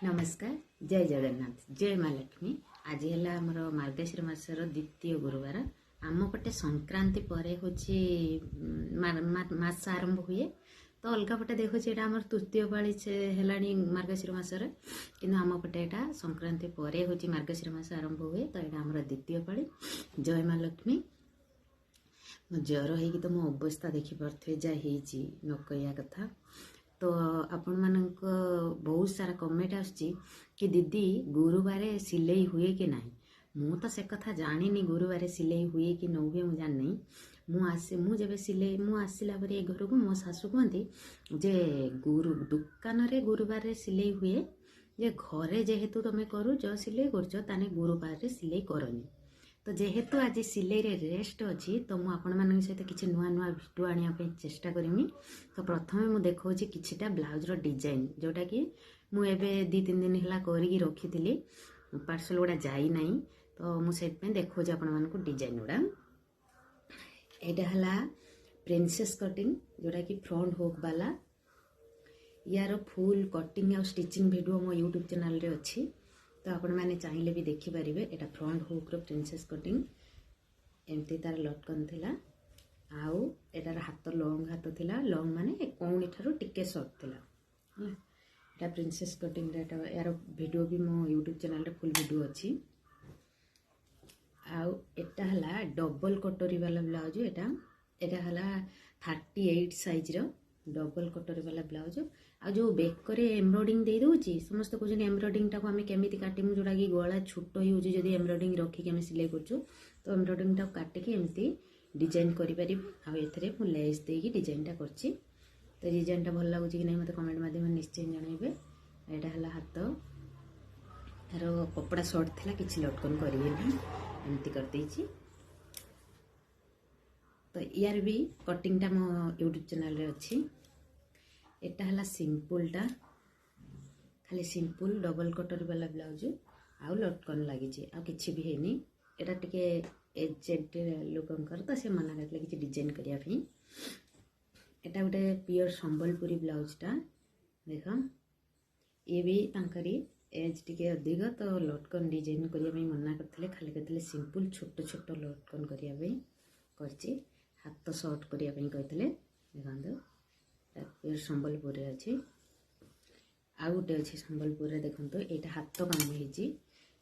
ନମସ୍କାର, ଜୟ ଜଗନ୍ନାଥ, ଜୟ ମା ଲକ୍ଷ୍ମୀ। ଆଜି ହେଲା ଆମର ମାର୍ଗଶିର ମାସର ଦ୍ୱିତୀୟ ଗୁରୁବାର। ଆମ ପଟେ ସଂକ୍ରାନ୍ତି ପରେ ହେଉଛି ମାସ ଆରମ୍ଭ ହୁଏ, ତ ଅଲଗା ପଟେ ଦେଖୁଛି ଏଇଟା ଆମର ତୃତୀୟ ପାଳି ହେଲାଣି ମାର୍ଗଶିର ମାସରେ, କିନ୍ତୁ ଆମ ପଟେ ଏଇଟା ସଂକ୍ରାନ୍ତି ପରେ ହେଉଛି ମାର୍ଗଶିର ମାସ ଆରମ୍ଭ ହୁଏ, ତ ଏଇଟା ଆମର ଦ୍ୱିତୀୟ ପାଳି। ଜୟ ମା ଲକ୍ଷ୍ମୀ। ମୋ ଜ୍ୱର ହେଇକି ତ ମୋ ଅବସ୍ଥା ଦେଖିପାରୁଥିବେ, ଯାହା ହେଇଛି ନ କହିବା କଥା। ତ ଆପଣମାନଙ୍କ ବହୁତ ସାରା କମେଣ୍ଟ ଆସୁଛି କି ଦିଦି ଗୁରୁବାରେ ସିଲେଇ ହୁଏ କି ନାହିଁ। ମୁଁ ତ ସେ କଥା ଜାଣିନି, ଗୁରୁବାରେ ସିଲେଇ ହୁଏ କି ନ ହୁଏ ମୁଁ ଜାଣିନି। ମୁଁ ଯେବେ ସିଲେଇ, ମୁଁ ଆସିଲା ପରେ ଏ ଘରକୁ ମୋ ଶାଶୁ କୁହନ୍ତି ଯେ ଦୋକାନରେ ଗୁରୁବାରରେ ସିଲେଇ ହୁଏ, ଯେ ଘରେ ଯେହେତୁ ତୁମେ କରୁଛ ସିଲେଇ କରୁଛ ତାହେଲେ ଗୁରୁବାରରେ ସିଲେଇ କରନି। ତ ଯେହେତୁ ଆଜି ସିଲେଇରେ ରେଷ୍ଟ ଅଛି, ତ ମୁଁ ଆପଣମାନଙ୍କ ସହିତ କିଛି ନୂଆ ନୂଆ ଭିଡ଼ିଓ ଆଣିବା ପାଇଁ ଚେଷ୍ଟା କରିମି। ତ ପ୍ରଥମେ ମୁଁ ଦେଖାଉଛି କିଛିଟା ବ୍ଲାଉଜର ଡିଜାଇନ୍, ଯେଉଁଟାକି ମୁଁ ଏବେ 2-3 ଦିନ ହେଲା କରିକି ରଖିଥିଲି, ପାର୍ସଲ ଗୁଡ଼ା ଯାଇନାହିଁ, ତ ମୁଁ ସେଥିପାଇଁ ଦେଖାଉଛି ଆପଣମାନଙ୍କୁ ଡିଜାଇନ୍ ଗୁଡ଼ା। ଏଇଟା ହେଲା ପ୍ରିନ୍ସେସ୍ କଟିଂ, ଯେଉଁଟାକି ଫ୍ରଣ୍ଟ ହୁକ୍ ବାଲା। ୟାର ଫୁଲ୍ କଟିଂ ଆଉ ଷ୍ଟିଚିଂ ଭିଡ଼ିଓ ମୋ ୟୁଟ୍ୟୁବ୍ ଚ୍ୟାନେଲ୍ରେ ଅଛି, ତ ଆପଣମାନେ ଚାହିଁଲେ ବି ଦେଖିପାରିବେ। ଏଇଟା ଫ୍ରଣ୍ଟ ହୁକ୍ର ପ୍ରିନ୍ସେସ୍ କଟିଂ, ଏମିତି ତାର ଲଟକନ୍ ଥିଲା, ଆଉ ଏଟାର ହାତ ଲଙ୍ଗ୍ ହାତ ଥିଲା, ଲଙ୍ଗ୍ ମାନେ କଉଣି ଠାରୁ ଟିକେ ସର୍ଟ ଥିଲା, ହେଲା। ଏଇଟା ପ୍ରିନ୍ସେସ୍ କଟିଂର, ଏଟା ଏହାର ଭିଡ଼ିଓ ବି ମୋ ୟୁଟ୍ୟୁବ୍ ଚ୍ୟାନେଲ୍ରେ ଫୁଲ୍ ଭିଡ଼ିଓ ଅଛି। ଆଉ ଏଟା ହେଲା ଡବଲ୍ କଟୋରୀ ବାଲା ବ୍ଲାଉଜ୍। ଏଟା ହେଲା 38 ସାଇଜ୍ର ଡବଲ୍ କଟୋରୀ ବାଲା ବ୍ଲାଉଜ୍। ଆଉ ଯେଉଁ ବେକରେ ଏମ୍ବ୍ରଏଡ଼ିଂ ଦେଇଦେଉଛି, ସମସ୍ତେ କହୁଛନ୍ତି ଏମ୍ବ୍ରଏଡ଼ିଂଟାକୁ ଆମେ କେମିତି କାଟିମୁ, ଯେଉଁଟାକି ଗଳା ଛୋଟ ହେଇଯାଉଛି ଯଦି ଏମ୍ବ୍ରଏଡ଼ିଂ ରଖିକି ଆମେ ସିଲେଇ କରୁଛୁ, ତ ଏମ୍ବ୍ରଏଡ଼ିଂଟାକୁ କାଟିକି ଏମିତି ଡିଜାଇନ୍ କରିପାରିବୁ। ଆଉ ଏଥିରେ ମୁଁ ଲେସ୍ ଦେଇକି ଡିଜାଇନ୍ଟା କରିଛି। ତ ଡିଜାଇନ୍ଟା ଭଲ ଲାଗୁଛି କି ନାହିଁ ମୋତେ କମେଣ୍ଟ ମାଧ୍ୟମରେ ନିଶ୍ଚୟ ଜଣାଇବେ। ଏଇଟା ହେଲା ହାତ, ତାର କପଡ଼ା ସର୍ଟ ଥିଲା, କିଛି ଲଟକନ୍ କରିହେଲାନି, ଏମିତି କରିଦେଇଛି। ତ ୟାର ବି କଟିଂଟା ମୋ ୟୁଟ୍ୟୁବ୍ ଚ୍ୟାନେଲ୍ରେ ଅଛି। ଏଟା ହେଲା ସିମ୍ପୁଲଟା, ଖାଲି ସିମ୍ପୁଲ ଡବଲ୍ କଟୋରୀ ବାଲା ବ୍ଲାଉଜ୍, ଆଉ ଲଟକନ୍ ଲାଗିଛି, ଆଉ କିଛି ବି ହେଇନି। ଏଟା ଟିକେ ଏଜେଡ୍ ଲୋକଙ୍କର, ତ ସେ ମନା କରିଥିଲେ କିଛି ଡିଜାଇନ୍ କରିବା ପାଇଁ। ଏଟା ଗୋଟେ ପିଓର ସମ୍ବଲପୁରୀ ବ୍ଲାଉଜଟା, ଦେଖ ଇଏ ବି ତାଙ୍କରି ଏଜ୍ ଟିକେ ଅଧିକ, ତ ଲଟକନ୍ ଡିଜାଇନ୍ କରିବା ପାଇଁ ମନା କରିଥିଲେ, ଖାଲି କହିଥିଲେ ସିମ୍ପୁଲ ଛୋଟ ଛୋଟ ଲଟକନ୍ କରିବା ପାଇଁ କରିଛି। ହାତ ସର୍ଟ କରିବା ପାଇଁ କହିଥିଲେ, ଦେଖନ୍ତୁ ପିଓର ସମ୍ବଲପୁରରେ ଅଛି। ଆଉ ଗୋଟେ ଅଛି ସମ୍ବଲପୁରରେ, ଦେଖନ୍ତୁ ଏଇଟା ହାତ କାମ ହେଇଛି।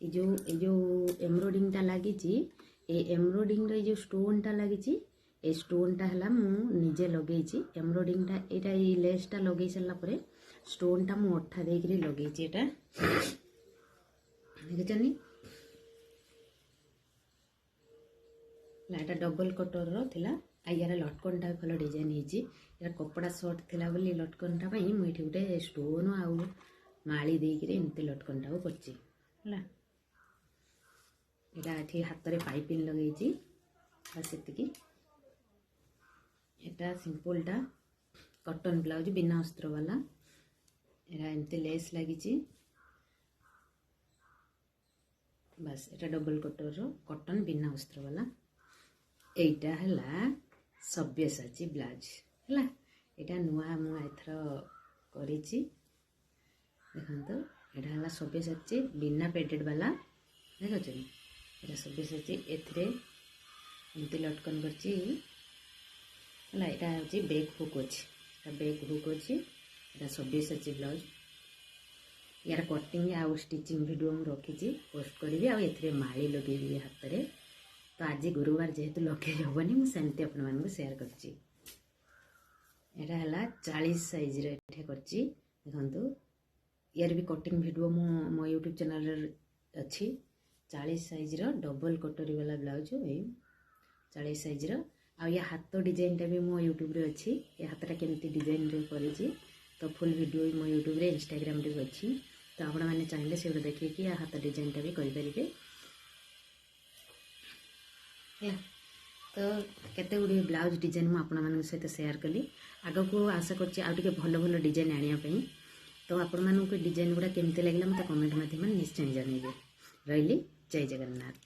ଏଇ ଯେଉଁ ଏମ୍ବ୍ରଏଡ଼ିଂଟା ଲାଗିଛି, ଏଇ ଏମ୍ବ୍ରଏଡ଼ିଂର ଏଇ ଯେଉଁ ଷ୍ଟୋନ୍ଟା ଲାଗିଛି, ଏଇ ଷ୍ଟୋନ୍ଟା ହେଲା ମୁଁ ନିଜେ ଲଗେଇଛି। ଏମ୍ବ୍ରଏଡ଼ିଂଟା ଏଇଟା ଏଇ ଲେସ୍ଟା ଲଗେଇ ସାରିଲା ପରେ ଷ୍ଟୋନ୍ଟା ମୁଁ ଅଠା ଦେଇକିରି ଲଗେଇଛି। ଏଇଟା ଦେଖିଛନ୍ତି, ଏଇଟା ଡବଲ୍ କଟରର ଥିଲା। ଆଉ ୟାର ଲଟକନ୍ଟା ବି ଭଲ ଡିଜାଇନ୍ ହେଇଛି। ଏଇଟା କପଡ଼ା ସର୍ଟ ଥିଲା ବୋଲି ଲଟକନ୍ଟା ପାଇଁ ମୁଁ ଏଠି ଗୋଟେ ଷ୍ଟୋନ୍ ଆଉ ମାଳି ଦେଇକିରି ଏମିତି ଲଟକନ୍ଟାକୁ କରିଛି, ହେଲା। ଏଇଟା ଏଠି ହାତରେ ପାଇପିନ୍ ଲଗେଇଛି, ବାସ୍ ସେତିକି। ଏଟା ସିମ୍ପଲଟା କଟନ୍ ବ୍ଲାଉଜ୍ ବିନା ଅସ୍ତ୍ର ବାଲା, ଏଟା ଏମିତି ଲେସ୍ ଲାଗିଛି, ବାସ୍। ଏଟା ଡବଲ୍ କଟରର କଟନ୍ ବିନା ଅସ୍ତ୍ର ବାଲା। ଏଇଟା ହେଲା ସବ୍ୟସାଚୀ ବ୍ଲାଉଜ୍, ହେଲା। ଏଇଟା ନୂଆ ମୁଁ ଏଥର କରିଛି, ଦେଖନ୍ତୁ। ଏଇଟା ହେଲା ସବ୍ୟସାଚୀ ବିନା ପେଡେଡ଼ ବାଲା, ଦେଖୁଛନ୍ତି ଏଇଟା ସବ୍ୟସାଚୀ। ଏଥିରେ ଏମିତି ଲଟକନ୍ କରିଛି, ହେଲା। ଏଇଟା ହେଉଛି ବେକ୍ ହୁକ୍ ଅଛି, ଏଇଟା ବେକ୍ ହୁକ୍ ଅଛି। ଏଇଟା ସବ୍ୟସାଚୀ ବ୍ଲାଉଜ୍, ୟାର କଟିଂ ଆଉ ଷ୍ଟିଚିଂ ଭିଡ଼ିଓ ମୁଁ ରଖିଛି, ପୋଷ୍ଟ କରିବି। ଆଉ ଏଥିରେ ମାଳି ଲଗେଇବି ହାତରେ, ତ ଆଜି ଗୁରୁବାର ଯେହେତୁ ଲଗେଇ ହେବନି, ମୁଁ ସେମିତି ଆପଣମାନଙ୍କୁ ସେୟାର କରିଛି। ଏଇଟା ହେଲା 40 ସାଇଜ୍ର ଏଠି କରିଛି, ଦେଖନ୍ତୁ। ୟାର ବି କଟିଂ ଭିଡ଼ିଓ ମୁଁ ମୋ ୟୁଟ୍ୟୁବ୍ ଚ୍ୟାନେଲ୍ରେ ଅଛି। 40 ସାଇଜ୍ର ଡବଲ୍ କଟୋରୀ ବାଲା ବ୍ଲାଉଜ୍, ଏଇ 40 ସାଇଜ୍ର। ଆଉ ୟା ହାତ ଡିଜାଇନ୍ଟା ବି ମୋ ୟୁଟ୍ୟୁବ୍ରେ ଅଛି, ଏ ହାତଟା କେମିତି ଡିଜାଇନ୍ରେ କରିଛି, ତ ଫୁଲ୍ ଭିଡ଼ିଓ ବି ମୋ ୟୁଟ୍ୟୁବ୍ରେ, ଇନଷ୍ଟାଗ୍ରାମରେ ବି ଅଛି। ତ ଆପଣମାନେ ଚାହିଁଲେ ସେଗୁଡ଼ା ଦେଖିକି ୟା ହାତ ଡିଜାଇନ୍ଟା ବି କରିପାରିବେ, ହେଲା। ତ କେତେ ଗୁଡ଼ିଏ ବ୍ଲାଉଜ୍ ଡିଜାଇନ୍ ମୁଁ ଆପଣମାନଙ୍କ ସହିତ ସେୟାର କଲି। ଆଗକୁ ଆଶା କରୁଛି ଆଉ ଟିକେ ଭଲ ଭଲ ଡିଜାଇନ୍ ଆଣିବା ପାଇଁ। ତ ଆପଣମାନଙ୍କୁ ଡିଜାଇନ୍ ଗୁଡ଼ା କେମିତି ଲାଗିଲା ମୋତେ କମେଣ୍ଟ ମାଧ୍ୟମରେ ନିଶ୍ଚୟ ଜଣାଇବେ। ରହିଲି, ଜୟ ଜଗନ୍ନାଥ।